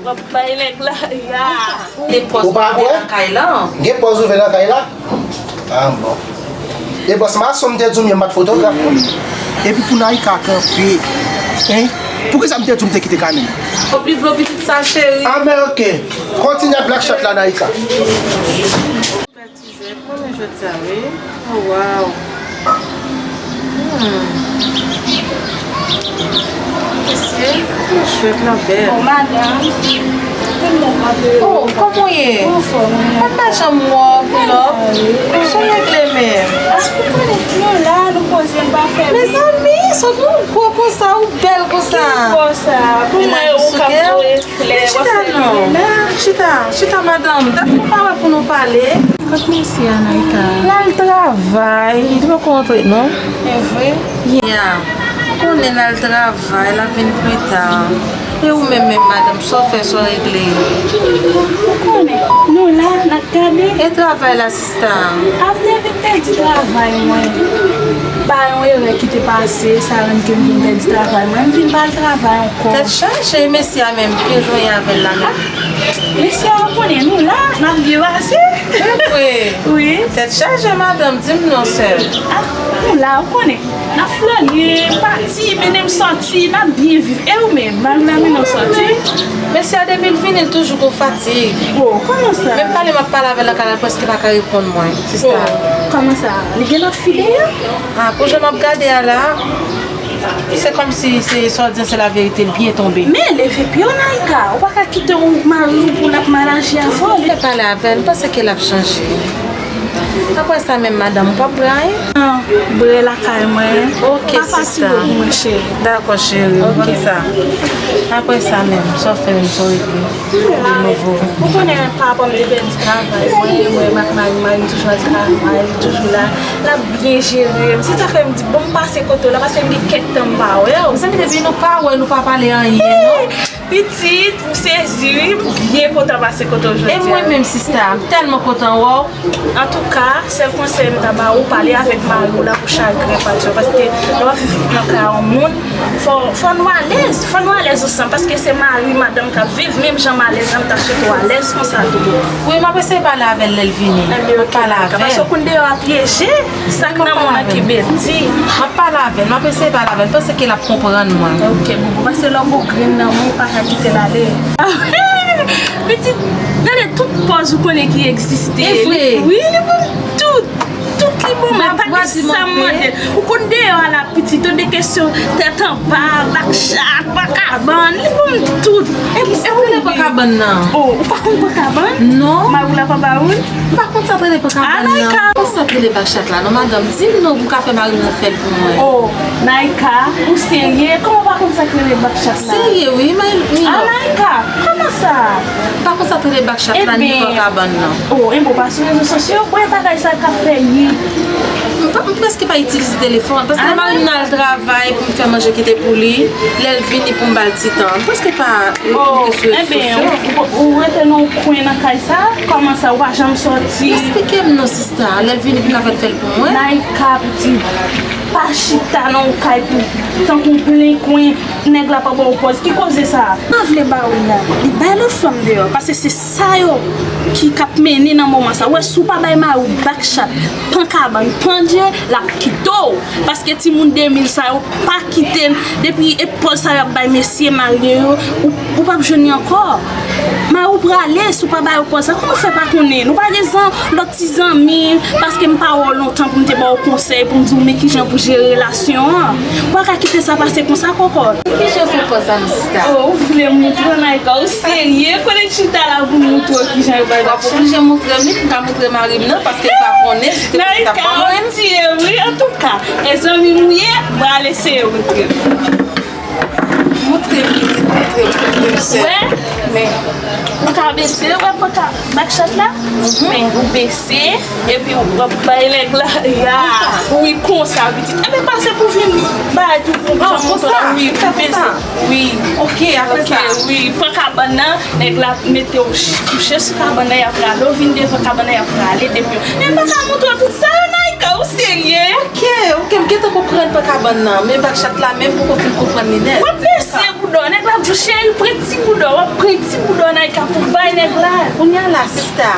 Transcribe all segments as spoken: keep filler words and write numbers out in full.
W ap bay nèg la, ya. Gen pòz ou pa ouvè nan kay la? Gen pòz ouvè nan kay la? Ah, bon. E bòs, mason m te di w m pa t fotograf, non? Epi pou Naïka kanpe, hein? Poukisa m te di w m te kite Camille? Oblije pitit sa, cheri. Ah, men ok. Kontinye ak Black Chat la, Naïka. Ti jwèt, mwen menm jwèt sa, wi. Oh, wow. Hmm. Mesye, yon jwèt lan bèl. Bon, madanm. Oh, kòman w ye? Mwen pa janm wè w, Pilòp. Jan w regle menm? Ah, nou konnen, nou la, nou poze, n pa fè ri. Mezanmi, sot nou gwo konsa, ou bèl konsa. Ki gwo sa? Pou mwen, ou k ap voye flè, w ap fè ri. Chita non. Chita, chita, madanm. Dat nou pa wè pou nou pale. Kot mesye a, Naïka? L al travay. Li poko rantre, non? E vre? Ya. Ou konnen l al travay, l ap vin pita. E ou menm, menm, madanm, sa w fè, sa w regle? Ou konnen, nou la, n ap gade. E travay la, sista? After vin pèdi travay mwen. Pa yon erè ki te pase, sa rann ke m vin pèdi travay mwen. M vin pa al travay ankò. Tèt chaje, mesye a menm, ki jan w ye avè l la menm? Mesye a, ou konnen nou la, n ap byen pase. Se vre? Wi. Tèt chaje, madanm, di m non, sè. Ah, nou la, ou konnen. N ap flane, pati, mennen m sòti, n ap byen viv. E ou menm, mari la mennen w sòti? Mesye a, depi l vini, l toujou gon fatig. Oh, kòman sa? Menm pale m ap pale avè l nan kay la, l prèske pa ka reponn mwen, sista. Oh, kòman sa? Li gen lòt fi dèyè? Ah, pou jan m ap gade a la, se kòmsi se sa w di an se laverite, l byen tonbe. Men leve pye w, Naïka. Ou pa ka kite yon mari w pou l ap mal aji avè w. Mwen pale avè l, m panse ke l ap chanje. Apre sa menm, madanm, ou p ap bwè anyen? Non, bwè lakay mwen. Ok, sista. Pa fatige pou mwen, cheri. Dakò, cheri, m konn sa. Apre sa menm, sa w fè menm, sa w regle? De nouvo. Ou konnen papa m li pèdi travay mwen, mwen ak mari m, mari m toujou al travay, li toujou la, l ap byen jere m. Se sa fè m di, bon, m pase kote w la, paske m gen kèk tan m pa wè w. Mezanmi, depi nou pa wè, nou pa pale anyen, non? Pitit, m sezi, wi, m byen kontan pase kote w jodi a. E mwen menm, sista, m tèlman kontan wè w. Antouka, sèl konsèy m ta ba ou, pale avèk mari w la pou chagren pati w, paske lè w ap viv nan kay yon moun, fò, fò nou alèz, fò nou alèz ansanm, paske se mari, madanm k ap viv, menm jan m alèz la, m ta swete w alèz konsa tou. Wi, m ap eseye pale avè l lè l vini. M ap pale avè l. Paske w konn deyò a pyeje, sa k nan moun nan ki beti. M ap pale avè l, m ap eseye pale avè l, m panse ke l ap konprann mwen. Ok, boubou, paske lè w gon grenn nan men, ou pa ka kite l ale. Pitit, gade tout pòz ou konnen ki egziste. E vre. Wi, li ban m tout. Tout li ban m, pa gen sa m mande. Ou konn deyò a la, pitit, ou de kesyon tèt anba, bak chat, pankabann, li ban m tout. E, e ou rele pankabann nan? Oh, ou pa konn pankabann? Non. Mari w la pa ba ou l? M pa konn sa k rele pankabann nan. Naïka. Konn sa k rele bak chat la non, madanm. Di m non pou m ka fè mari m nan fè l pou mwen. Oh, Naïka, ou serye? Kòman w pa konn sa k rele bak chat la? Serye, wi, men, men non. Naïka, kòman sa? M pa konn sa k rele bak chat la, ni pankabann nan. Oh, enben, w pa sou rezo sosyo, bwè bagay sa k ap fè ri. M pa, m prèske pa itilize telefòn, paske lè mari m nan al travay pou m fè manje kite pou li, lè l vini pou m ba l ti tan. M prèske pa, oh, enben, ou, ou, ou rete nan yon kwen nan kay sa? Kòman sa, ou pa janm sòti? Eksplike m non, sista. Lè l vini pou m ka fè l fè l pou mwen. Naïka, pitit, pa chita nan yon kay pou, tankou plen kwen, nèg la pa ba w pòz. Ki koze sa? M pa vle ba ou l la. Li bay lòt fanm deyò. Paske se sa yo ki k ap mennen nan moman sa. Ou wè, si w pa bay mari w bak chat, pankabann, pandye, l ap kite w. Paske timoun de mil sa yo pa kite l. Depi e pòz sa y ap bay mesye marye yo, ou, ou p ap jwenn li ankò. Mari w prale, si w pa ba yo pòz sa, kòman w fè pa konnen? Nou pa gen zan-, lòt ti zanmi, paske m pa wè w lontan pou m te ba w konsèy, pou m di w men kijan pou jere relasyon an. Ou pa ka kite sa pase konsa, kòkòt. Kijan w fè pòz sa non, sista? Oh, ou vle moutre w, Naïka, ou serye? Konnen chita la pou moutre w kijan yo bay bak chat. W ap oblije moutre m li, pou m ka moutre mari m nan, paske l pa konnen, si te konn li t ap ban mwen. Naïka, ou tiye m, wi, antouka. E zanmi m ou ye, prale seye moutre m. Montre m, pitit, montre m, montre m, sè. Wè, men, ou ka bese, wè, pòt a, bak chat la, men ou bese, epi w ap bay nèg la, ya, wi, konsa, pitit. Enben, pase pou vin bay tou, pou konsa, wi, pou bese. Wi. Ok, apre sa. Wi, pran kabann nan, nèg la mete w ch-, kouche sou kabann nan, y ap rale w vin devan kabann nan, y ap rale depi w. Men m pa ka montre w tout sa, Naïka. Ou serye? Ok, ok, m gentan konprann pran kabann nan, men bak chat la menm poko fin konprann li nèt. W ap lese bouda w, nèg la ap di w cheri, pran ti bouda w, w ap pran ti bouda w Naïka pou bay nèg la. Kounye a la, sista,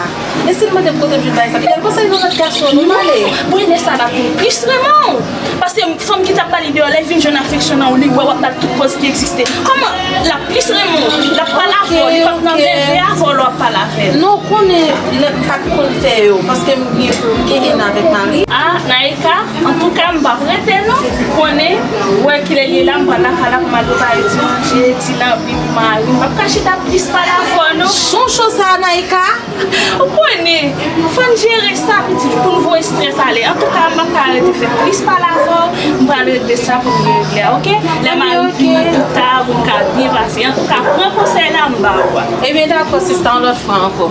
e si l mande m kote m jwenn bagay sa? Piga l panse l yon lòt gason, nou pale. Bon, e lè sa l ap vin plis renmen w. Paske fanm ki t ap ba li deyò, lè l vin jwenn afeksyon nan ou, li wè w ap bat tout pòz ki egziste. Kòman l ap plis renmen w, l ap pale avè w, li p ap nan reve avè w lè w ap pale avè l. Non, ou konnen lè m pa t konn fè yo, paske m gen, m gen en avèk mari. A, Naïka, antouka, m p ap rete non. Ou konnen, ou wè kilè l ye la, m pral lakay la pou m al prepare ti manje, ti lanbi pou mari m. M p ap ka chita plis pale avè w non. Jan w cho sa, Naïka? Ou konnen, fò n jere sa pitit pou n voye estrès ale. Antouka, m p ap ka rete fè plis pale avè w. M pral regle sa pou m regle a, oke? Lè mari m vini pita pou n ka byen pase. Antouka, pran konsèy la m ba ou a. Ebyen, dakò, sista, yon lòt fwa ankò.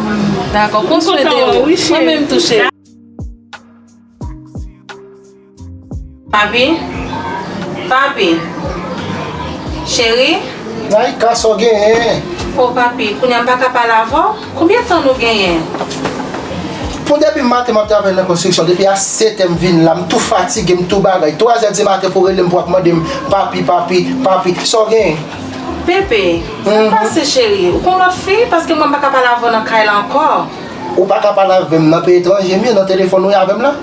Dakò, pran swen de ou. Mwen menm tou, cheri. Papi, papi, cheri. Naïka, sa w genyen? O papi, kounye a m pa ka pale avè w? Konbyen tan nou genyen? Bon, depi maten m ap travay nan konstriksyon, depi a sèt è m vin la, m tou fatige, m tou bagay. Twazè di maten pou w rele m pou w ap mande m papi, papi, papi. Sa w genyen? Bebe, sa k pase cheri? Ou gon lòt fi? Paske mwen m pa ka pale avè w nan kay la ankò. Ou pa ka pale avè m nan peyi etranje, men nan telefòn ou ye avè m la?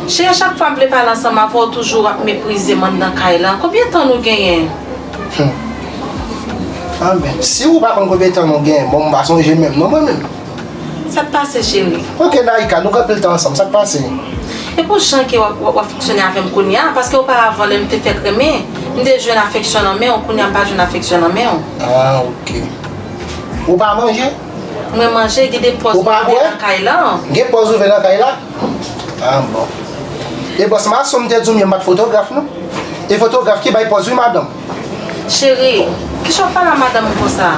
Cheri, a chak fwa m vle pale ansanm avè w, ou toujou ap meprize m anndan kay la. Konbyen tan nou genyen? Hum. Anben, si ou pa konn konbyen tan nou genyen, bon, m pa sonje menm non, mwen menm. Sa k pase, cheri? Ok, Naïka, nou gen anpil tan ansanm, sa k pase? E pou jan ke w ap, w ap, w ap fonksyone avè m kounye a, paske oparavan, lè m te fèk renmen, m te jwenn afeksyon nan men w, kounye a m pa jwenn afeksyon nan men w. Ah, ok. Ou pa manje? Mwen manje, gen de pòz ouvè nan kay la. Gen pòz ouvè nan kay la? Ah, bon. E bòs mason m te di w m pa t fotograf, non? E fotograf ki bay pòz, wi, madanm. Cheri, kijan w pale a madanm ou konsa?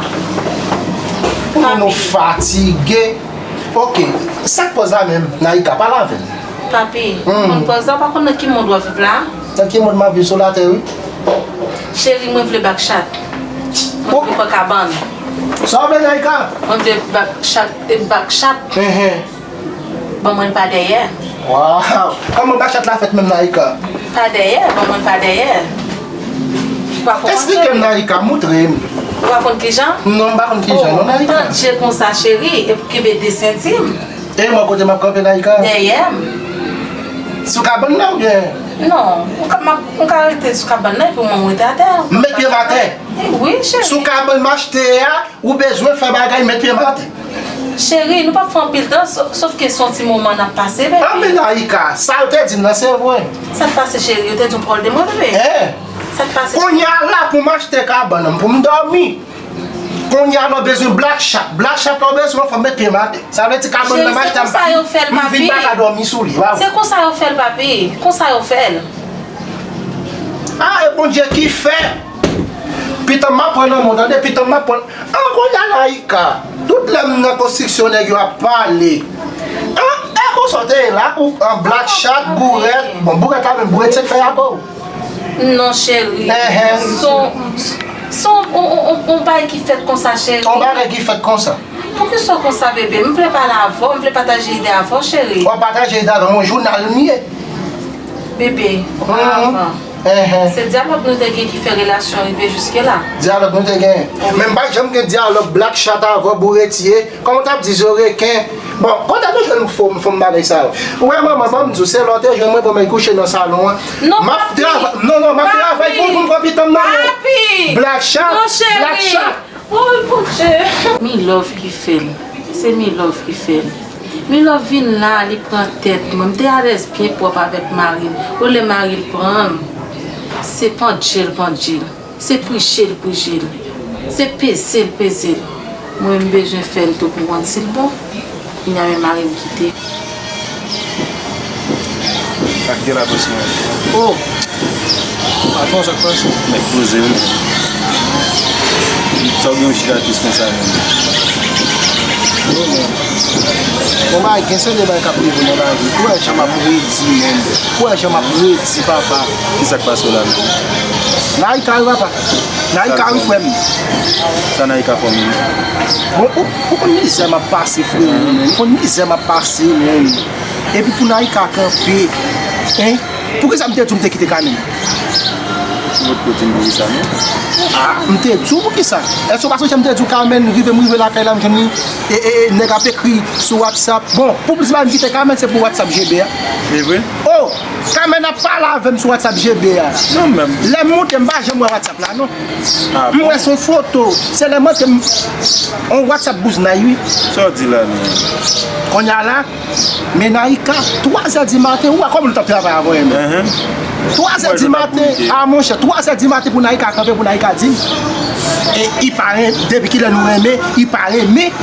Ou menm ou fatige. Ok, sa k pòz la menm, Naïka, pale avè m. Papi, ou konn pòz la, ou pa konn nan ki mond w ap viv la? Nan ki mond m ap viv sou latè, wi. Cheri, mwen vle bak chat. Mwen vle pran kabann. Sa w vle, Naïka? Mwen vle bak chat, e bak chat. Ban mwen l pa dèyè. Waw! Kòman bak chat la fèt menm, Naïka? Pa dèyè, ban mwen l pa dèyè. Ou pa konprann? Eksplike m, Naïka, moutre m. Ou pa konn kijan? Non, m pa konn kijan non, Naïka. Tande konsa, cheri, epi kenbe de senti m. E mwen kote m ap kanpe, Naïka? Dèyè m. Sou kabann nan oubyen? Non, m ka, m ap, m ka rete sou kabann nan epi ou menm ou rete atè. M met pye m atè? Wi, cheri. Sou kabann m achte a, ou bezwen fè bagay, met pye m atè. Cheri, nou p ap fè anpil tan, sòf ke se yon ti moman n ap pase, baby. Anben, Naïka, sa yo te di m nan se vre. Sa k pase, cheri? Yo te di w pawòl de mwen, bebe? Sa k pase? Kounye a la pou m achte kabann pou m dòmi. Kounye a nou bezwen black chat. Black chat la w bezwen, fò m met pye m atè. Sa vle di kabann nan m achte a, m vin pa ka dòmi sou li. Waw. Se konsa yo fè l, papi. Konsa yo fè l. Ah, e Bondye ki fè. Pitan m ap pran nan men w, tande, pitan m ap pran. Ah, kounye a Naïka. Tout lè m nan konstriksyon nèg yo ap pale. Ah, e konsa w te ye la, ou an black chat, bourèt. Bon, bourèt la menm, bourèt se k fè y avè w. Non, cheri. Son, son, on, on, on bagay ki fèt konsa, cheri. On bagay ki fèt konsa. Poukisa w konsa, bebe? M vle pale avè w, m vle pataje ide avè w, cheri. W ap pataje ide avè m, yon jounal m ye. Bebe, oparavan, se dyalòg nou te gen ki fè relasyon rive jiske la. Dyalòg nou te gen. Men m pa t janm gen dyalòg black chat avè w, bourèt ye. Kòman w t ap di zo reken? Bon, kote nou jwenn fo, fo bagay sa yo? Ou wè manman, ban m di w, se lè w te jwenn mwen, bon, mwen kouche nan salon an. M ap travay, non, non, m ap travay pou, pou m pran pitan m nan men w. Black chat, black chat. Woy, Bondye! Mi love ki fè l. Se mi love ki fè l. Mi love vin la, li pran tèt mwen. M te alèz byen pwòp avèk mari m. Olye mari l pran m, se pandje l pandje l. Se prije l prije l. Se peze l peze l. Mwen, m bezwen fè l tou pou m konn si l bon. Kounye a men mari m kite. Ak de la bòs mwen. Oh! Patwon, sa k pase? Nèg poze wi. Sa w gen yon chita tris konsa menm? Oh non. Bon, bagay, gen serye bagay k ap rive nan lavi. Ou wè jan m ap redi menm. Ou wè jan m ap redi, papa. Kisa k pase w la menm? Naïka wi, papa. Naïka wi, frè m. Sa Naïka fè w menm? Bon, ou, ou konn mizè m ap pase, frè m, menm. Ou konn mizè m ap pase, menm. Epi pou Naïka kanpe, hein? Poukisa m te di w m te kite Carmen? Ou te di m poukisa non? Ah, m te di w poukisa. Èske w pa sonje m te di w Carmen rive, m rive lakay la, m jwenn li, e, e, e, nèg ap ekri sou WhatsApp. Bon, pou plis bagay m kite Carmen, se pou WhatsApp G B a. E vre? Oh! Carmen ap pale avè m sou WhatsApp G B a. Non menm. Lè m moute, m pa janm wè WhatsApp la, non. Ah bon? M wè se yon foto. Se lè m antre, m, yon WhatsApp bouznay, wi. Sa w di la, non? Kounye a la, men Naïka, twa zè di maten, ou wè kòman nou t ap travay avè w, men. Twa zè di maten, ah, monchè, twa zè di maten pou Naïka kanpe, pou Naïka di m. E, i pa ren-, depi kilè nou renmen, i pa renmen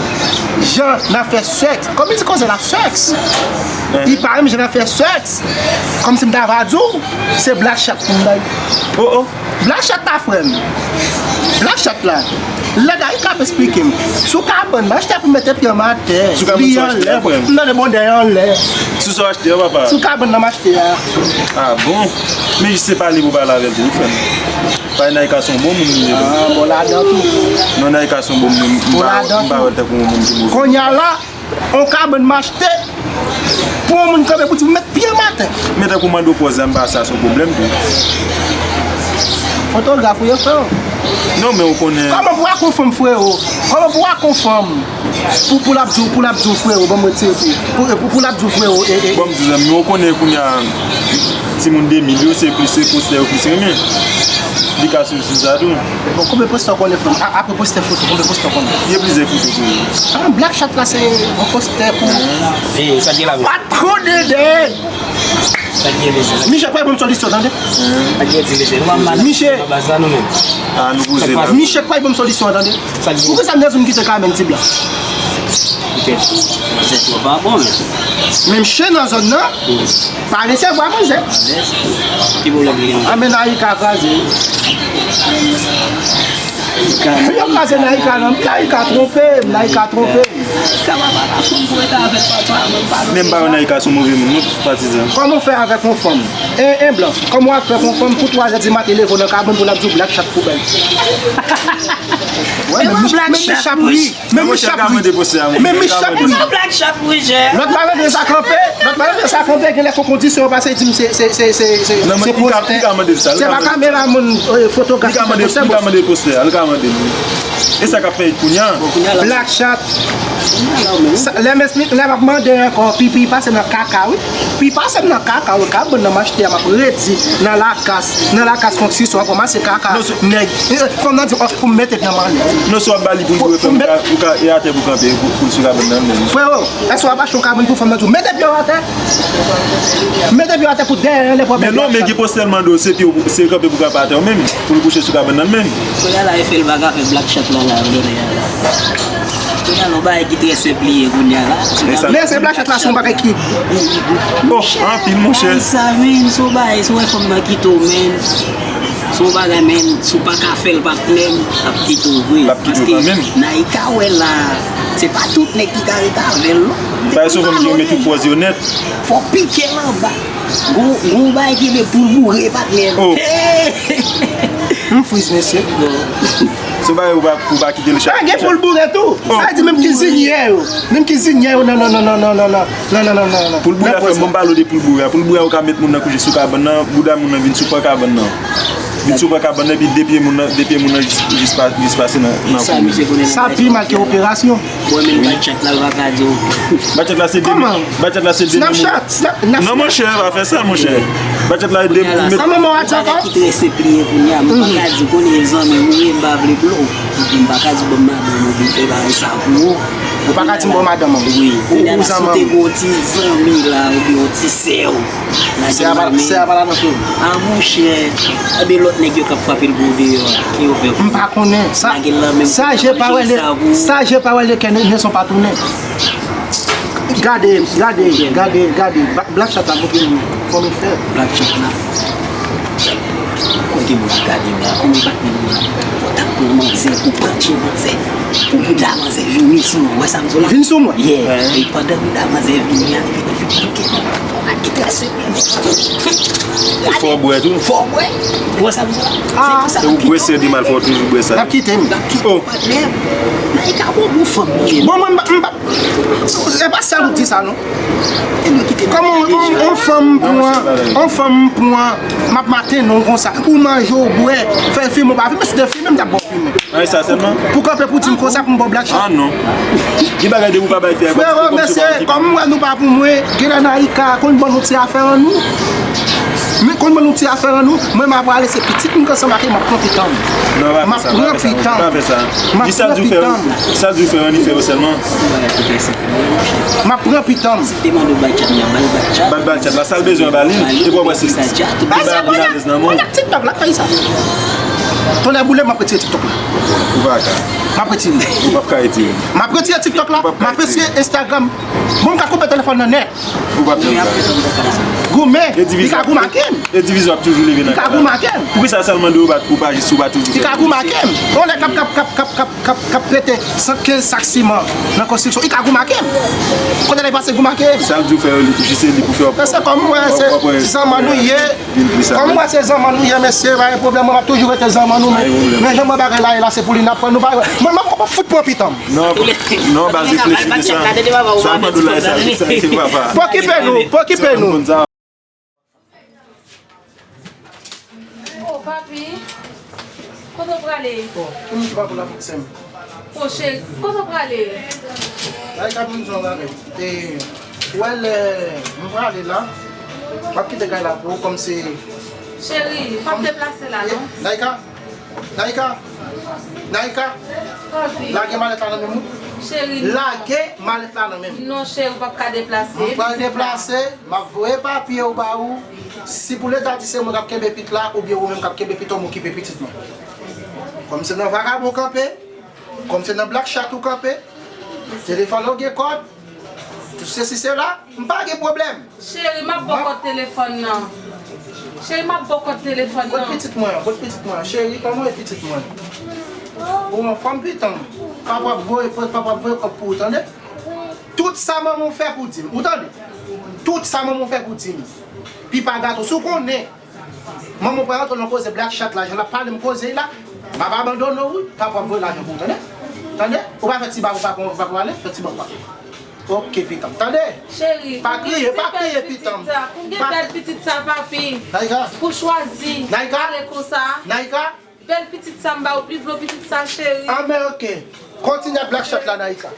jan n ap fè sèks. Kòm li di koze l ap sèks. I pa renmen jan n ap fè sèks. Kòmsi m ta va di w, se Black Chat pou m bay. Oh, oh. Black Chat la, frè m. Black Chat la. Lè Naïka ap esplike m. Sou kabann m achte pou m mete pye m atè. Li anlè. M tande bondè anlè. Sou sa w achte a, papa? Sou kabann nan m achte a. Ah bon? Men jis se pale pou pale avè l tou, wi, frè m. Paske Naïka se yon bon moun, li ye. Ah, bon, ladan tou. Non, Naïka se yon bon moun. M pa, m pa wè l tankou yon moun ki move. Kounye a la, yon kabann m achte pou yon moun kanpe pou di m met pye m atè. Men tankou mande w pòz la, m pa wè sa se yon pwoblèm tou. Fotograf ou ye, frè o. Non, men ou konnen. Kòman pou w ak yon fanm, frè o? Kòman pou w ak yon fanm? Pou, pou l ap di w, pou l ap di w, frè o, ban m retire pou, pou, pou, pou l ap di w, frè o, e, e. Ban m di w, zanmi m, ou konnen kounye a, timoun de mil yo, se plis, se postè yo plis renmen. Li ka swiv sou sa tou. Bon, konbyen postè w konnen, frè m? A, apre postè foto, konbyen postè w konnen? Gen plizyè foto tou. Ah, Black Chat la, se yon postè pou. Ee, sa gen la menm? Patwon Dede! Sa gen, mesye? Michel, pa ban m solisyon, tande? Sa gen, ti mesye? Nou pa mal nan baz la, nou menm. Ah, nou poze la. Michel, pa ban m solisyon, tande? Poukisa m te di m kite Carmen ti blan? Poutèt, poutèt ou pa bon, men. Menm chen nan zòn nan, pa resevwa manzè. Ki pwoblèm li gen? Anben, Naïka kraze. Yo kraze Naïka nan, Naïka twonpe m, Naïka twonpe m. Men m pa wè Naïka se yon move moun, non, patizan. Kòman w fè avèk yon fanm? En, en blan, kòman w ap fè pou yon fanm pou twa zè di maten leve w nan kabann pou l ap di w Black Chat poubèl? Wè, men Michel ap ri. Men Michel ap ri. Men Michel ap ri. Lòt bagay de sa kanpe, lòt bagay de sa kanpe, genlè se yon kondisyon yo pase di m se, se, se, se, se, se postè. Se pa kameramann, fotograf ki fè postè. Li ka mande l postè a, li ka mande l. E sa k ap fè it kounye a? Black Chat. Lè m esplike, lè m ap mande ankò, pi, pi pase nan kaka, wi. Pi pase m nan kaka, wi. Kabann nan m achte a, m ap redi nan lakas, nan lakas konstriksyon, ap ranmase kaka nèg. Fanm nan di, oh, pou m mete pye m anlè. Non, si w ap ba li pou l boure, frè m, ou ka, ou ka, e atè pou kanpe, pou, pou l sou kabann nan, menm. Frero, èske w ap achte yon kabann pou fanm nan di w, mete pye w atè? Mete pye w atè pou dèyè anlè pou w ap. Men non, men gen postè l mande w, se pye w, se kanpe pou kanpe atè w menm, pou l kouche sou kabann nan menm. Kounye a la, e fè l pa ka fè Black Chat la, la, kounye a la. Kounye a la, yon bagay ki trè senp li ye kounye a la. Men se Black Chat la, se yon bagay ki. Oh, anpil, monchè. Ay, sa, men, se yon bagay, si w wè fanm nan kite w, men. Se yon bagay, men, si w pa ka fè l, patnè m, l ap kite w vre. L ap kite w kanmenm. Paske Naïka wè la, se pa tout nèg ki ka rete avè l, non. Bagay sou fanm ki yo met tout pòz yo nèt. Fò w pike l anba. Gon, gon bagay ki rele poul boure, patnè m. Oh. M friz, mesye. Se yon bagay ou pa, ou pa kite l chape. Ah, gen poul boure tou. Oh. Sa vle di menm kizinyè yo. Menm kizinyè yo, non, non, non. Poul boure a, frè m, ban m pale w de poul boure a. Poul boure a, ou ka met moun nan kouche sou kabann nan, bouda moun nan vin sou pran kabann nan. Vin sou pran kabann nan, epi de pye moun nan, de pye moun nan jis, jis pa, jis pase nan, nan kou. Sa pi mal ke operasyon. Mwen menm batchat la, l pa ka di w. Batchat la se de moun. Batchat la se de moun. Snapchat, Snap, Snap. Non, monchè, pa fè sa, monchè. Batchat la se de moun. Sa manman w ap di ankò? Ki trè senp li ye kounye a, mwen pa ka di w konnen zanmi m ou ye, m pa vle blow. Epi m pa ka di w ban m madanm ou vin fè bagay sa pou ou. Ou pa ka di m ban w madanm ou. Wi. Ou, ou zanmi m. Si w te gen yon ti zanmi la, oubyen yon ti sè w. Se a pa, se a pa la nan fè. Ah, monchè. Ebyen, lòt nèg yo k ap frape l pou ou deyò a, ke yo fè pou ou? M pa konnen. Sa, sa je pa wè le, sa je pa wè le kè ne, ne sont pas tournés. Gade, gade, gade, gade. Ba-, Black Chat la montre nou kòman l fè. Black Chat la. Kote moun ap gade m la, kòman l bat men moun la? Fò tap pou manzè, pou pran tye manzè, pou bouda manzè vini sou mwen. Wè sa m di w la? Vin sou mwen? Yeah. E pandan bouda manzè vini a, li vin, li vin pike mwen. Fò w bwè tou. Fò w bwè. Ou wè sa m di w la? Ah. Se pou sa. E ou bwè sè de mal, fò w toujou bwè sa. L ap kite m. L ap kite m, patnè. Naïka bon pou fanm li ye. Bon, mwen, m pa, m pa, e pa sèl ou di sa, non. Kòman on, on, on fanm pou an, on fanm pou an, m ap maten non konsa. Ou manje, ou bwè, fè fimen, ou pa fimen, si w te fimen, m t ap ba w fimen. Ay, sa sèlman? Pou kanpe pou di m konsa, pou m ba w black shot. Ah, non. Gen bagay depi ou pa bay fè. Frero, mesye, kòm m wè nou pa pou mwen, genlè Naïka konn ban nou ti afè an nou. Men konn ban nou ti afè an nou, mwen m ap prale se pitit m k ansanm ak li, m ap pran pitan m. Non, pa fè sa, pa fè sa, pa fè sa. M ap pran pitan m. Sa di w fè an, li fè yo sèlman. M ap pran pitan m. Te mande w bay chat la, ba l bay chat. Ba l bay chat la, sa l bezwen ba li, epi w ap wè si l vin alèz nan men w. Konnen TikTok la, fè sa. Tonnè boule, m ap retire TikTok la. Ou pa ka. M ap retire. Ou p ap ka retire. M ap retire TikTok la, m ap retire Instagram. Bon, m ka koupe telefòn nan nèt. Ou p ap janm ka. Goumen, li ka goumen ak m. E divizyon ap toujou leve nan kay la. Li ka goumen ak m. Poukisa sèlman de ou pa, ou pa jis, ou pa toujou fè? Li ka goumen ak m. On lè k ap, k ap, k ap, k ap, k ap, k ap, k ap pete san kenz sak siman nan konstriksyon. Li ka goumen ak m. Kote lè pase goumen ak m? Sa l di w fè yo, li, jis se li pou fè w. Paske kòm mwen se zanman nou ye, kòm mwen se zanman nou ye, mesye, pa gen pwoblèm, mwen m ap toujou rete zanman nou, men, men jan mwen bagay la ye la, se pou li n ap pran nou bagay. Mwen, mwen, mwen fout pran pitan m. Non, non, baz, reflechi de sa. Sa mande w la, sa, sa, se papa. Pokipe nou, pokipe nou. Oh, papi, kote w prale? Oh, ki moun ki pa pou la fòk sè m? Oh, cheri, kote w prale? Naïka, pou m di w yon bagay. E, ou wè lè m prale la, m ap kite kay la pou ou, kòm se... Cheri, m ap deplase la, non? Naïka, Naïka, Naïka, lage malèt la nan men m. Cheri, non. Lage malèt la nan men m. Non, cheri, ou p ap ka deplase. M pral deplase, m ap voye papye ou ba ou. Si pou Leta di se mwen k ap kenbe pit la, oubyen ou menm k ap kenbe pit ou, m okipe pitit mwen. Kòm se nan vagabon kanpe, kòm se nan black chat ou kanpe, telefòn ou gen kòd, tout sesi sela, m pa gen pwoblèm. Cheri, m ap ba w kòd telefòn nan. Cheri, m ap ba w kòd telefòn nan. Kot pitit mwen an? Kot pitit mwen an? Cheri, kòman e pitit mwen? Ou an fòm pitan m. Papa ap voye, papa ap voye kòb pou ou, tande? Tout sa manman w fè pou di m, ou tande? Tout sa manman w fè pou di m. Pipa gato, si w konnen, manman w pral rantre nan koze black chat la, jan l ap pale m koze la, m ap abandone w, wi, papa ap voye lajan pou ou, tande? Tande? Ou pa fè ti bab ou papa, papa ale, fè ti bab ou papa. Ok, pitan m. Tande? Cheri, pa kriye, pa kriye, pitan m. Pou m gen bèl pitit sa, papi. Naïka. Pou chwazi. Naïka. Ale konsa. Naïka. Bèl pitit sa m ba ou, pi blo pitit sa, cheri. Ah, men ok. Kontinye ak black chat la, Naïka.